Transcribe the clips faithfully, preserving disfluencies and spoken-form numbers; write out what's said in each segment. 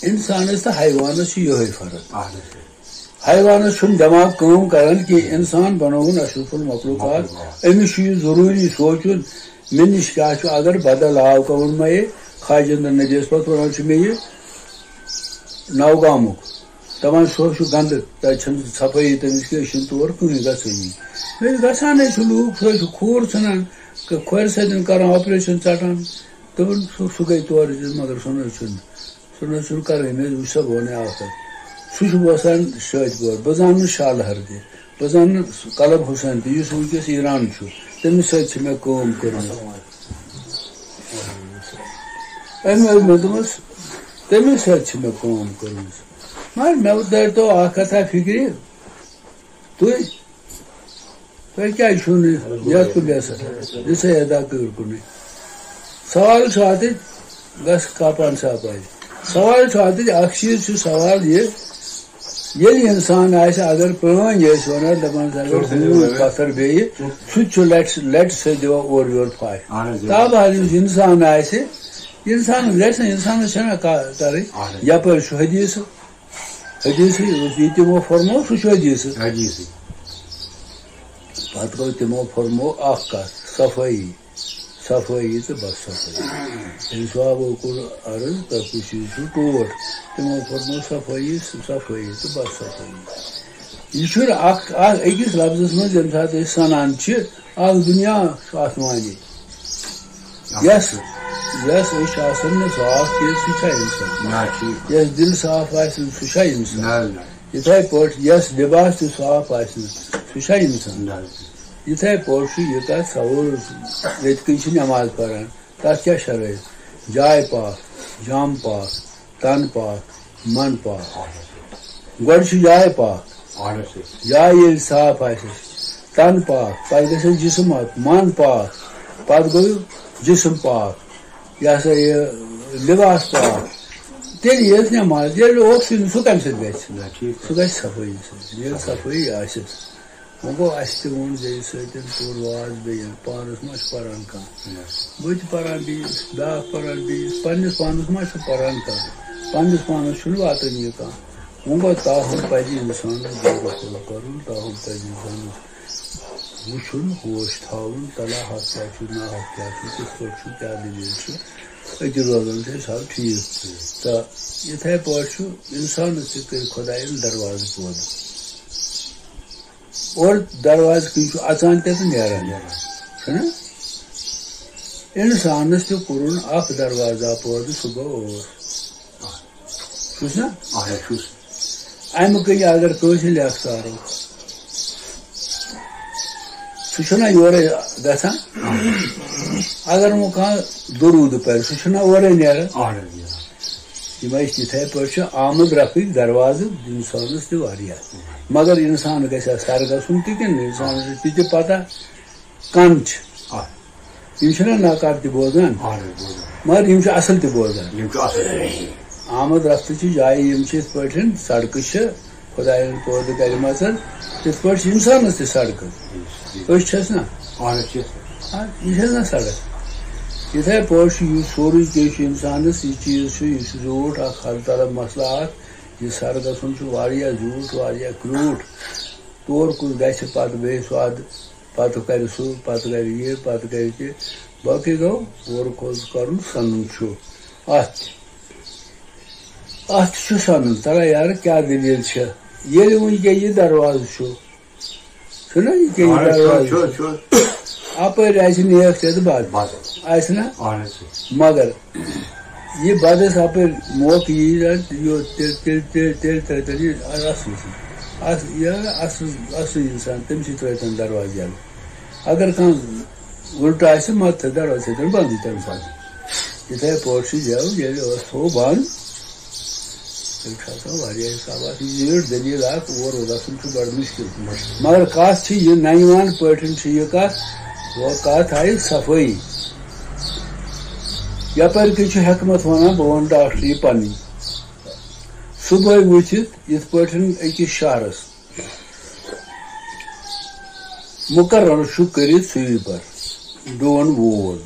اِنسانَس تہٕ حیوانَس چھُ یِہوٚے فرق۔ اَہَن حظ۔ حیوانَس چھُنہٕ دٮ۪ماغ کٲم کران کینٛہہ، اِنسان بنووُن اشرف المخلوقات۔ مخلوقات۔ أمِس چھُ یہِ ضروٗری سونٛچُن، مےٚ نِش کیٛاہ چھُ، اگر بدل آو کَوُن مہ یہِ، خواجہ نبیَس پَتہٕ وَنان چھُ مےٚ یہِ نوگامُک۔ دَپان چھُ، سُہ چھُ گنٛدٕ، تَتہِ چھَنہٕ صفٲیی تٔمِس کینٛہہ، أسۍ چھِنہٕ تور کٕہٕنۍ گژھٲنی۔ مےٚ چھُ گژھانٕے چھُ لوٗکھ، سُہ حظ چھُ کھوٗر ژھٕنان، کھورِ سۭتۍ کران آپریشن ژَٹان۔ دوٚپُن، سُہ، سُہ گٔے تورٕ زِ، مگر سُہ نہ حظ چھُنہٕ، سُہ نہ حظ چھُنہٕ کرٲنی۔ مےٚ حظ وٕچھ سا، بہٕ وَنے اَکھ کَتھ۔ سُہ چھُ باسان شٲدۍ پور، بہٕ زانہٕ نہٕ شالہٕ ہَر تہِ، بہٕ زانہٕ نہٕ کلب حسین تہِ، یُس وٕنکیٚس ایران چھُ، تٔمِس سۭتۍ چھِ مےٚ کٲم کٔرمٕژ۔ أمۍ حظ مےٚ دوٚپمَس، تٔمِس سۭتۍ چھِ مےٚ کٲم کٔرمٕژ۔ مگر مےٚ دٲرۍ تو اَکھ کَتھا فِکرِ، تُہۍ، تُہۍ کیٛازِ چھُو نہٕ یَتھ کُن گژھان؟ یہِ سا یہِ دَکہٕ کُنُے۔ سوال چھُ اَتہِ، گژھ کاپان صاحب آیہِ۔ سوال چھُ اَتہِ، اَکھ چیٖز چھُ سوال یہِ، ییٚلہِ اِنسان آسہِ، اگر پرٛٲنۍ ٲسۍ وَنان، دَپان ٲسۍ، اگر ہوٗن پَتھر بیٚیہِ، سُہ تہِ چھُ لَٹہِ، لَٹہِ سۭتۍ دِوان اورٕ یورٕ پھَش۔ اَہَن حظ، تَب حظ یُس اِنسان آسہِ، اِنسانَس گژھِ نہ، اِنسانَس چھَنہ کا-، کَرٕنۍ۔ اَہَن حظ۔ یَپٲرۍ چھُ حدیٖثہٕ، حدیثی، یُس یہِ تِمو فرموو، سُہ چھُ حدیثہٕ۔ حدیثی۔ پتہٕ گوٚو تِمو فرموو اکھ کتھ، صفٲیی، صفٲیی تہٕ بد صفٲیی۔ ییٚلہِ صحابو کوٚر عرض، تۄہہِ کُس چیٖز چھُو ٹوٹھ؟ تِمو فرموو صفٲیی، صفٲیی تہٕ بد صفٲیی۔ یہِ چھُنہٕ اکھ، اکھ، أکِس لفظس منٛز ییٚمہِ ساتہٕ أسۍ سنان چھِ، اکھ دُنیا چھُ آسمانی۔ یس، یس أچھ آسن نہٕ صاف کینٛہہ، سُہ چھا انسان؟ نہ، ٹھیٖک۔ یس دل صاف آسہِ نہٕ، سُہ چھا انسان؟ نہ، نہ۔ یِتھے پٲٹھۍ یس لباس تہِ صاف آسہِ نہٕ، سُہ چھا انسان؟ نہ۔ یِتھے پٲٹھۍ چھُ یہِ کتھ سوال، ییٚتہِ کِنۍ چھِ نماز پران، تتھ کیٛاہ شرٲیِتھ؟ جاے پاک، جام پاک، تن پاک، من پاک۔ گۄڈٕ چھِ جاے پاک۔ اہن حظ۔ جاے ییٚلہِ صاف آسہِ، تن پاک، پتہٕ گژھِ جسم پاک، من پاک، پتہٕ گوٚو جسم پاک، یہِ ہسا یہِ لباس پاک۔ تیٚلہِ ییٚلہِ نٮ۪ماز، ییٚلہِ اوس سُہ، سُہ کمہِ سۭتۍ گژھِ؟ نہ، ٹھیٖک۔ سُہ گژھِ صفٲیی سۭتۍ۔ ییٚلہِ صفٲیی آسٮ۪س، وۄنۍ گوٚو، اَسہِ تہِ ووٚن بیٚیہِ سۭتۍ، کوٚر واز بیٚیہِ، پانَس ما چھُ پَران کانٛہہ؟ نہ۔ بہٕ تہِ پَران بیٚیِس، بیٛاکھ پَران بیٚیِس، پنٛنِس پانَس ما چھُ پَران کانٛہہ؟ پنٛنِس پانَس چھُنہٕ واتٲنی کانٛہہ۔ وۄنۍ گوٚو، تاہم پَزِ اِنسانَس غور و خوض کَرُن، تاہم پَزِ اِنسانَس وٕچھُن، ہوش تھاوُن، تَلہ حق کیٛاہ چھُ، ناحق کیٛاہ چھُ، کِتھ پٲٹھۍ چھُ، کیٛاہ دٔلیٖل چھُ، أتی روزان چھِ أسۍ حظ ٹھیٖک۔ تہٕ یِتھَے پٲٹھۍ چھُ اِنسانَس تہِ کٔرۍ خۄدایَن دروازٕ پٲدٕ۔ اور دروازٕ کِنۍ چھُ اَژان تہِ تہٕ نیران۔ چھُنہ؟ اِنسانَس تہِ کوٚرُن اَکھ دروازہ پٲدٕ، سُہ گوٚو ٲس۔ چھُس نہ؟ اَہَن حظ، چھُس۔ اَمہِ کِنۍ اگر کٲنٛسہِ لیٚکھ تارو، سُہ چھُنہ یورَے گژھان؟ اگر وۄنۍ کانٛہہ دروٗد پَرِ، سُہ چھُنہ اورَے نیران؟ اَہَن حظ، نیران۔ یِم ٲسۍ تِتھَے پٲٹھۍ چھِ آمد رَفٕکۍ دروازٕ اِنسانَس تہِ واریاہ۔ مگر اِنسان گژھِ ہا سَر گژھُن تہِ کِنہٕ اِنسانَس چھِ تہِ پَتہ کَم چھِ۔ آ۔ یِم چھِنہ ناکار تہِ بوزان، اَہَن حظ، بوزان۔ مگر یِم چھِ اَصٕل تہِ بوزان۔ یِم چھِ اَصٕل تہِ بوزان۔ آمد رَفتہٕ چھِ جایہِ، یِم چھِ یِتھ پٲٹھۍ سڑکہٕ چھِ، خۄدایَن پٲدٕ کَرِمَژَن، تِتھ پٲٹھۍ چھِ اِنسانَس تہِ سڑکہٕ۔ ٹھیٖک، ٹھیٖک۔ أسۍ چھَس نہ؟ اَہَن حظ، چھِ۔ آ، یہِ چھَس نہ سڑک۔ یِتھَے پٲٹھۍ چھُ یہِ سورُے کینٛہہ چھُ اِنسانَس، یہِ چیٖز چھُ، یہِ چھُ زیوٗٹھ اَکھ، حد طلب مسئلہ اَکھ۔ یہِ سَر گژھُن چھُ واریاہ زیوٗٹھ، واریاہ کرٛوٗٹھ۔ تور کُس گژھِ پَتہٕ بیٚیہِ سُہ اَدٕ، پَتہٕ کَرِ سُہ، پَتہٕ کَرِ یہِ، پَتہٕ کَرِ تہِ۔ باقٕے گوٚو، غور و خوض کَرُن، سَنُن چھُ اَتھ تہِ۔ اَتھ تہِ چھُ سَنُن، تَلہ یارٕ، کیٛاہ دٔلیٖل چھےٚ؟ ییٚلہِ وٕنکٮ۪ن یہِ دروازٕ چھُ، چھُنہ یہِ کیٛاہ یہِ اَہَن حظ، چھُ، دروازٕ چھُ، چھُ؟ چھُ۔ اَپٲرۍ آسہِ نیک تہِ تہٕ بَد۔ بَد۔ آسہِ نہ؟ اَہَن حظ، چھُ۔ مگر یہِ بدس اپٲرۍ موقعہٕ یی زن یوت تیٚلہِ، تیٚلہِ، تیٚلہِ، تیٚلہِ ترٛٲوتن یہِ اصٕل سُہ۔ اص-، یہِ اصٕل، اصٕل انسان، تٔمۍ سٕے ترٛٲوتن دروازٕ یلہٕ۔ اگر کانٛہہ اُلٹہٕ آسہِ، مت تھٲے دروازٕ تھٲوتن بنٛدٕے تٔمۍ ساتہٕ۔ یِتھَے پٲٹھۍ چھُ یہِ، ییٚلہِ ٲس تھوٚو بنٛد، تیٚلہِ چھُ آسان واریاہ حساب۔ اَتھ یہِ زیٖٹھ دٔلیٖل اکھ، اور گژھُن چھُ بڑٕ مُشکِل۔ مگر کتھ چھِ یہِ، نَنہِ وان پٲٹھۍ چھِ یہِ کتھ، وہ کتھ آیہِ صفٲیی۔ یپٲرۍ کِنۍ چھُ حکمت ونان، بہٕ ونہٕ ڈاکٹری پنٕنۍ۔ صبحٲے وٕتھِتھ یِتھ پٲٹھۍ أکِس شہرس مُقرر چھُ کٔرِتھ سویپر، ڈُوَن وول،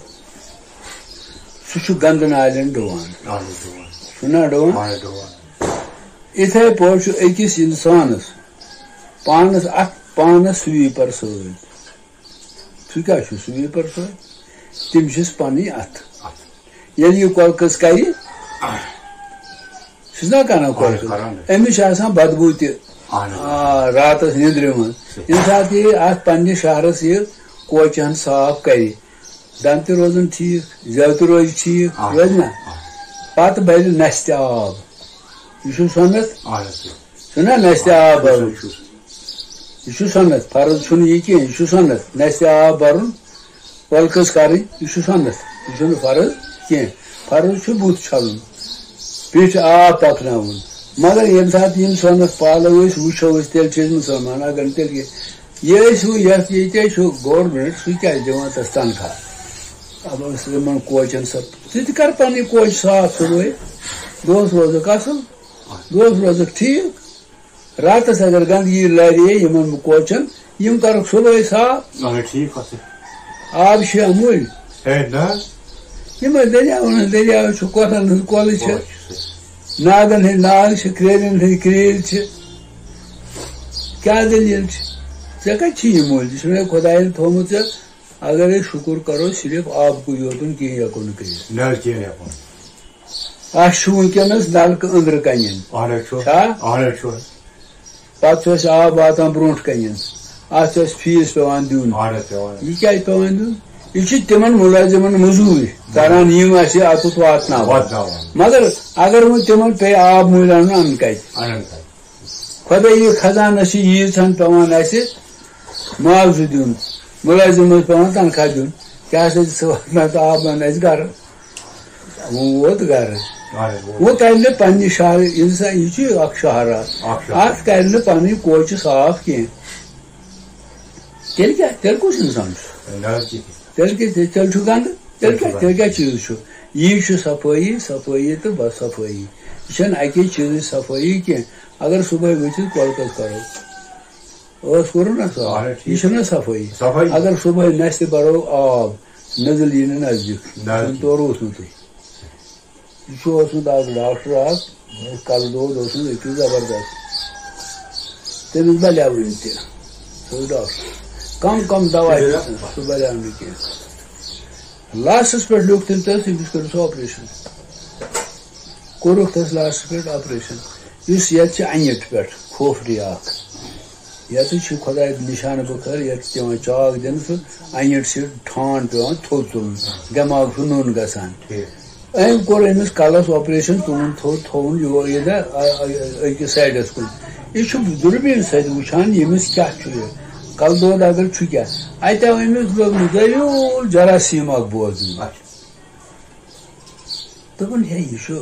سُہ چھُ گنٛدٕ نالٮ۪ن ڈُوان۔ اہن حظ، ڈُوان۔ چھُنہ ڈوان؟ اَہَن حظ، ڈوان۔ یِتھَے پٲٹھۍ چھُ أکِس اِنسانَس پانَس اَتھ پانَس سُویٖپَر سۭتۍ۔ سُہ کیٛاہ چھُ سُویٖپَر سۭتۍ؟ تِم چھِس پَنٕنۍ اَتھٕ۔ اَتھٕ۔ ییٚلہِ یہِ کۄلہٕ کٔژ کَرِ، چھُس نا کَران کۄلہٕ اَہَن حظ، کٔژ؟ کَران۔ أمِس چھِ آسان بدبوٗ تہِ۔ اَہَن حظ۔ آ، راتَس نیٚنٛدرِ منٛز۔ صحیح۔ ییٚمہِ ساتہٕ یہِ اَتھ پنٛنِس شہرَس یہِ کوچَن صاف کَرِ، دَنٛد تہِ روزَن ٹھیٖک، زٮ۪و تہِ روزِ ٹھیٖک، اَہَن۔ روزِ نا؟ اَہَن۔ پَتہٕ بَرِ نَستہِ آب۔ یہِ چھُ سۄنَتھ۔ اَہَن حظ۔ چھُنہ نَستہِ آب بَرُن؟ چھُس۔ یہِ چھُ سۄنَتھ، فرض چھُنہٕ یہِ کینٛہہ، یہِ چھُ سۄنَتھ۔ نَستہِ آب بَرُن، کۄلہٕ کٔژ کَرٕنۍ، یہِ چھُ سۄنَتھ، یہِ چھُنہٕ فرض کینٛہہ۔ فرض چھُ بُتھ چھَلُن، پیٚٹھۍ آب پَکناوُن۔ مگر ییٚمہِ ساتہٕ یِم سۄنَتھ پالو أسۍ وٕچھو أسۍ، تیٚلہِ چھِ أسۍ مُسلمان، اگر نہٕ تیٚلہِ کینٛہہ۔ یہِ ٲسۍ وۄنۍ یَتھ ییٚتہِ چھُ گورمٮ۪نٛٹ، سُہ کیٛازِ دِوان تَس تنخواہ؟ اَتھ ٲس یِمَن کوچَن سۄ، ژٕ تہِ کَر پَنٕنۍ کوچہِ صاف صُبحٲے، دۄہَس روزَکھ اَصٕل، دۄہَس روزَکھ ٹھیٖک۔ راتَس اگر گنٛدگی لَرِ یِمَن کوچَن، یِم کَرَکھ صُبحٲے صاف۔ اَہَن حظ، ٹھیٖک کَتھ چھِ۔ آب چھِ مٔلۍ۔ ہے نہ۔ یِمَے دٔریاوَن ہٕنٛز دٔریاو چھِ، کۄلَن ہٕنٛز کۄلہٕ چھِ، کۄلہٕ چھِ۔ ناگَن ہٕنٛدۍ ناگ چھِ، کرٛیلٮ۪ن ہٕنٛدۍ کرٛیلۍ چھِ۔ کیٛاہ دٔلیٖل چھِ؟ ژےٚ کَتہِ چھی یہِ مٔلۍ؟ یہِ چھُنہ خۄدایَن تھوٚومُت ژےٚ۔ اگر أسۍ شُکُر کَرو صرف آبکُے یوتُن، کِہیٖنۍ ہٮ۪کو نہٕ کٔرِتھ۔ نہ حظ، کِہیٖنۍ ہٮ۪کو نہٕ۔ اَسہِ چھُ وٕنکیٚنَس نَلکہٕ أنٛدرٕ کَنٮ۪ن۔ اَہَن حظ چھُ۔ چھا؟ اَہَن حظ چھُ۔ پَتہٕ چھُ اَسہِ آب واتان برونٛٹھ کَنٮ۪ن۔ اَتھ چھُ اَسہِ فیٖس پٮ۪وان دیُن۔ اَہَن حظ، پٮ۪وان۔ یہِ کیٛازِ پٮ۪وان دیُن؟ یہِ چھِ تِمَن مُلٲزِمَن مٔزوٗرۍ تَران، یِم اَسہِ اَتُتھ واتناوان۔ واتناوان۔ مگر اگر وۄنۍ تِمَن پیٚیہِ آب مٔلۍ اَنُن، اَنُن کَتہِ؟ اَنُن کَتہِ؟ خۄدٲیی خزانَس چھِ ییٖژ ہَن پٮ۪وان اَسہِ معاوضہٕ دیُن، مُلٲزِمَس پٮ۪وان تنخواہ دیُن۔ کیٛاہ سا چھِ سُہ واتناوان تہٕ آب اَنان اَسہِ گَرٕ؟ وۄنۍ ووت گَرٕ۔ اَہَن حظ، ووت۔ وۄنۍ کَرِ نہٕ پنٛنہِ شہرٕ اِنسان، یہِ چھُ اَکھ شہر اَتھ۔ اَکھ شہر۔ اَتھ کَرِ نہٕ پَنٕنۍ کوچہِ صاف کینٛہہ۔ تیٚلہِ کیٛاہ؟ تیٚلہِ کُس اِنسان چھُ؟ نہ حظ، کِہیٖنۍ۔ تیٚلہِ کیٛاہ؟ تیٚلہِ چھُ گنٛدٕ۔ تیٚلہِ کیٛاہ؟ تیٚلہِ کیٛاہ چیٖز چھُ؟ یی چھُ صفٲیی، صفٲیی تہٕ بس صفٲیی۔ یہِ چھَنہٕ اَکے چیٖزٕچ صفٲیی کینٛہہ۔ اگر صُبحٲے ؤتھِتھ کۄلہٕ کٔژ کَرو، ٲس کوٚرُن نا صاف؟ اَہَن حظ، ٹھیٖک۔ یہِ چھَنہ صفٲیی؟ صفٲیی۔ اگر صُبحٲے نَستہِ بَرو آب، نٔزٕل یی نہٕ نزدیٖک۔ نزدیٖک۔ تور اوس نہٕ تُہۍ۔ یہِ چھُ اوسمُت اَکھ ڈاکٹر اَکھ، کَلہٕ دود اوسمُت أکِس زبردست۔ تٔمِس بَلیو وٕنہِ تہِ۔ سُہ اوس ڈاکٹر۔ کَم کَم دوا چھِ، سُہ بَلیو نہٕ کینٛہہ۔ لاسٹَس پٮ۪ٹھ لیوٚکھ تٔمۍ تَس، أمِس کٔرِو سا آپریشن۔ کوٚرُکھ تَس لاسٹَس پٮ۪ٹھ آپریشن۔ یُس یَتھ چھِ اَنِٹ پٮ۪ٹھ کھوفری اَکھ، یَتھ چھِ خۄداے نِشانہٕ بخٲر، یَتھ چھِ پٮ۪وان چاک دِنہٕ، سُہ اَنِٹ چھِ ٹھانٛڈ پٮ۪وان تھوٚد تُلُن، دٮ۪ماغ چھُ نوٚن گژھان۔ ٹھیٖک۔ أمۍ کوٚر أمِس کَلَس آپریشن، تُلُن تھوٚد، تھوٚوُن یہِ، یہِ نا، آ، آ، أکِس سایڈَس کُن۔ یہِ چھُ دوٗربیٖن سۭتۍ وٕچھان، ییٚمِس کیٛاہ چھُ یہِ، کَلہٕ دود اگر چھُ کیٛاہ۔ اَتہِ آو أمِس لوٚگمُت زٔریوٗل جراثیٖم اَکھ بوزنہٕ۔ اچھا۔ دوٚپُن، ہے، یہِ چھُ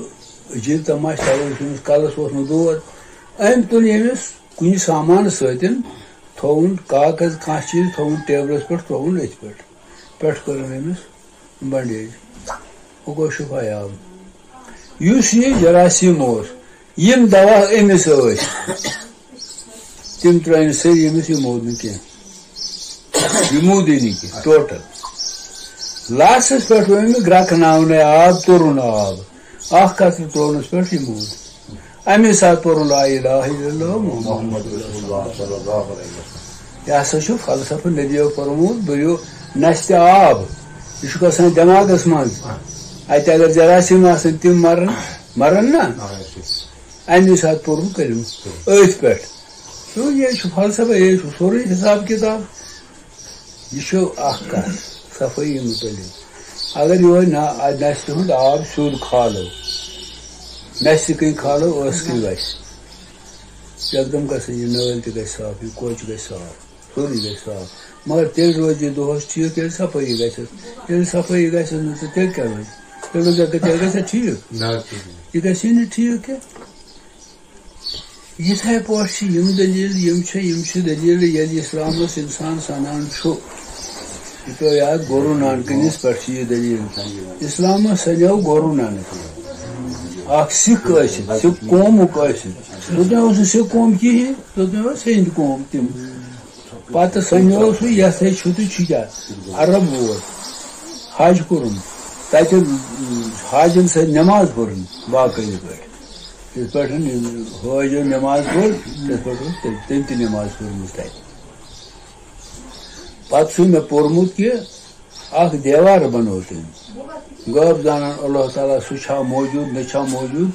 عجیٖب تماشہٕ، تَوَے چھُ أمِس کَلَس ووتھمُت دود۔ أمۍ تُل ییٚمِس کُنہِ سامانہٕ سۭتۍ، تھووُن کاغذ، کانٛہہ چیٖز تھووُن ٹیبلَس پٮ۪ٹھ، ترٛووُن أتھۍ پٮ۪ٹھ۔ پٮ۪ٹھ کٔرٕن أمِس بنڈیج۔ ہُہ گوٚو شفا یاب۔ یُس یہِ جراثیٖم اوس، یِم دوا أمِس ٲسۍ، تِم ترٛٲوِن سٲری أمِس، یہِ موٗد نہٕ کینٛہہ۔ یہِ موٗدٕے نہٕ کینٛہہ، ٹوٹل۔ لاسٹَس پٮ۪ٹھ پیوٚو أمِس گرٛٮ۪کناونَے آب، تُرُن آب۔ اَکھ قطرٕ ترٛوونَس پٮ۪ٹھ یہِ موٗد۔ اَمی ساتہٕ پوٚرُن لا الہ الا اللہ محمد رسول اللہ۔ محمد رسول اللہ صلی اللہ علیہ وسلم۔ یہِ ہسا چھُ فلسفہٕ نبیو پوٚرمُت، بٔرِو نستہِ آب۔ یہِ چھُ گژھان دٮ۪ماغَس منٛز۔ اَتہِ اگر جراثیٖم آسَن، تِم مَرَن، مَرَن نا؟ آ، ٹھیٖک۔ اَمی ساتہٕ پوٚرُن کٔرِم أتھۍ پٮ۪ٹھ۔ تو یہِ چھُ فلسفہ، یہِ چھُ سورُے حساب کِتاب۔ یہِ چھُ اَکھ کَتھ صفٲیی مُتعلِق۔ اگر یِہوٚے نا-، نَستہِ ہُنٛد آب سیوٚد کھالو، نَستہِ کِنۍ کھالو، ٲسہٕ کِنۍ وَسہِ۔ یَکدَم گژھِ یہِ نٲلۍ تہِ گژھِ صاف، یہِ کوچہِ گژھِ صاف، سورُے گژھِ صاف۔ مگر تیٚلہِ روزِ یہِ دۄہَس ٹھیٖک، ییٚلہِ صفٲیی گژھٮ۪س۔ ییٚلہِ صفٲیی گژھٮ۪س نہٕ، تہٕ تیٚلہِ کیٛاہ روزِ؟ تیٚلہِ روزِ، تیٚلہِ گژھِ تھا ٹھیٖک؟ نہ حظ، کِہیٖنۍ۔ یہِ گژھی نہٕ ٹھیٖک کینٛہہ۔ یِتھَے پٲٹھۍ چھِ یِم دٔلیٖل، یِم چھِ، یِم چھِ دٔلیٖل، ییٚلہِ اِسلامَس اِنسان سَنان چھُ، یہِ پیوٚو یاد گورو نانکٕنِس پٮ۪ٹھ چھِ یہِ دٔلیٖل۔ اِسلامَس سَنیو گورو نانک۔ اَکھ سِکھ ٲسِتھ، سِکھ قومُک ٲسِتھ۔ توٚتام اوس نہٕ سِکھ قوم کِہیٖنۍ، توٚتام ٲس ہیٚنٛدۍ قوم تِم۔ پتہٕ سَنیو سُہ، یہِ ہسا چھُ تہٕ چھُ کیٛاہ؟ عرب ووت، حج کوٚرُن، تَتہِ حاجن سۭتۍ نٮ۪ماز پٔرٕن باقٲعدٕ پٲٹھۍ۔ یِتھ پٲٹھۍ حٲجو نٮ۪ماز پٔر، تِتھ پٲٹھۍ اوس تٔمۍ، تٔمۍ تہِ نٮ۪ماز پٔرمٕژ تَتہِ۔ پَتہٕ چھُ مےٚ پوٚرمُت کہِ اَکھ دیوار بَنوو تٔمۍ۔ غٲب زانان اللہ تعالیٰ سُہ چھا موجود، نہ چھا موجود،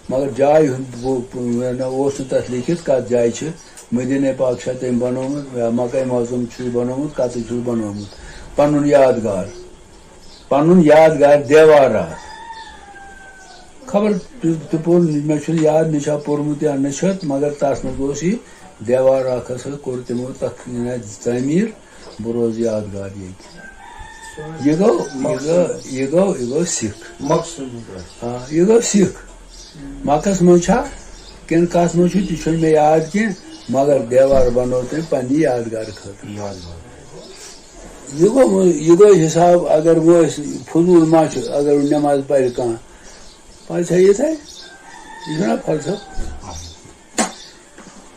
مگر جایہِ ہُنٛد بو-، بو-، نہ اوس نہٕ تَتھ لیکھِتھ کَتھ جایہِ چھِ۔ مدیٖنہ پاک چھا تٔمۍ بَنوومُت یا مکہ معظم چھُے بَنوومُت، کَتٕے چھُس بَنوومُت۔ پَنُن یادگار، پَنُن یادگار دیوار اَکھ۔ خبر تہِ، تہِ پوٚر، مےٚ چھُنہٕ یاد، مےٚ چھا پوٚرمُت یا نہ چھُ، مگر تَتھ منٛز اوس یہِ دیوار اَکھ ہسا کوٚر تِمو تَتھ تعمیٖر۔ بہٕ روزٕ یادگار ییٚتہِ۔ یہِ گوٚو، یہِ گوٚو، یہِ گوٚو، یہِ گوٚو سِکھ۔ مقصد۔ آ، یہِ گوٚو سِکھ۔ مکس منٛز چھا کِنہٕ کَتھ منٛز چھُ، تہِ چھُنہٕ مےٚ یاد کینٛہہ، مگر دیوار بَنوو تٔمۍ پننہِ یادگار خٲطرٕ۔ یادگار۔ یہِ گوٚو، یہِ گوٚو حساب، اگر وۄنۍ أسۍ فضوٗل ما چھُ، اگر وۄنۍ نٮ۪ماز پَرِ کانٛہہ، پَتہٕ چھا یِتھَے؟ یہِ چھُنہ فلسفہٕ؟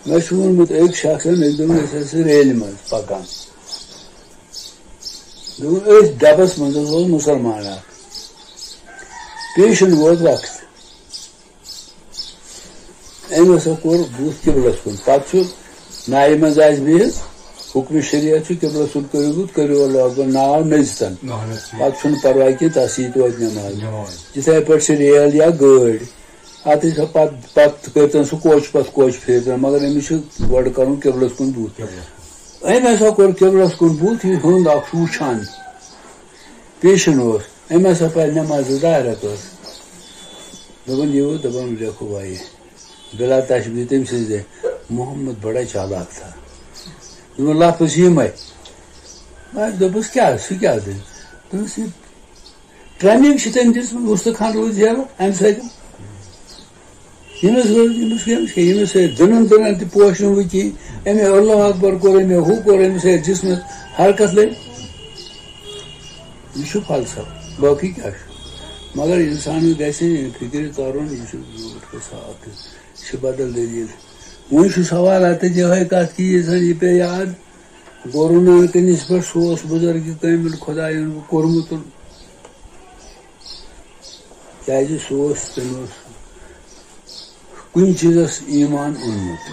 مےٚ چھُ ووٚنمُت أکۍ شخصن، أکۍ دوٚپُن، أسۍ ٲسۍ ریلہِ منٛز پَکان۔ دوٚپُن، أتھۍ ڈَبَس منٛز حظ اوس مُسلمان اَکھ۔ پیشن ووت وقت۔ أمۍ ہسا کوٚر بُتھ قبلس کُن۔ پتہٕ چھُ نایہِ منٛز آسہِ بِہِتھ، حُکمِ شریعت چھُ قبلس کُن کٔرِو بُتھ، کٔرِو اللہ اکبر، ناو نٔژتن۔ ناو نٔژتن۔ پتہٕ چھُنہٕ پرواے کینٛہہ، تس یی توتہِ نٮ۪ماز۔ نٮ۪ماز۔ یِتھے پٲٹھۍ چھِ ریل یا گٲڑۍ، اتھ چھِ پتہٕ، پتہٕ کٔرۍتن سُہ کوچہِ پتہٕ کوچہِ پھیرتن، مگر أمِس چھُ گۄڈٕ کرُن قبلس کُن بُتھ۔ قبلس۔ أمۍ ہسا کوٚر قبلس کُن بُتھ، یہِ ہیوٚنٛد اکھ چھُ وٕچھان۔ پیشن اوس، أمۍ ہسا پرِ نٮ۪ماز زٕ ڈاے رکٲژ۔ دوٚپُن، یہِ اوس، دَپان، لیکھو بھائی، بلا تشبیہ تٔمۍ سٕنٛزِ، محمد بڑا چالاک تھا۔ دوٚپُن، لفظ یِمے۔ بس دوٚپُس، کیٛاہ، سُہ کیٛاہ دٔلیٖل؟ دوٚپُس، یہِ ٹریننگ چھِ تٔمۍ دِژمٕژ، وُستہٕ خان روٗد زیلہٕ اَمہِ سۭتۍ۔ ییٚمِس روٗد، ییٚمِس، ییٚمِس، ییٚمِس سۭتۍ دٕنن دٕنن تہِ پوش نہٕ وۄنۍ کِہیٖنۍ۔ أمۍ اللہ اکبر کوٚر، أمۍ ہُہ کوٚر، أمِس سۭتۍ جسمس حرکت لٔج۔ یہِ چھُ فلسفہٕ، باقٕے کیٛاہ چھُ؟ مگر اِنسانَس گژھِ یہِ فِکرِ تَرُن، یہِ چھُ زیوٗٹھ گژھان اَکھ، یہِ چھِ بدل دٔلیٖل۔ وۄنۍ چھُ سوال اَتٮ۪تھ یِہوٚے کَتھ کہِ یہِ زَن یہِ پیٚیہِ یاد، گُروٗ نانکہٕ نِس پٮ۪ٹھ سُہ اوس بُزرگِ کٲمِل خۄدایَن کوٚرمُت۔ کیٛازِ سُہ اوس، تٔمۍ اوس کُنہِ چیٖزَس ایٖمان اوٚنمُت۔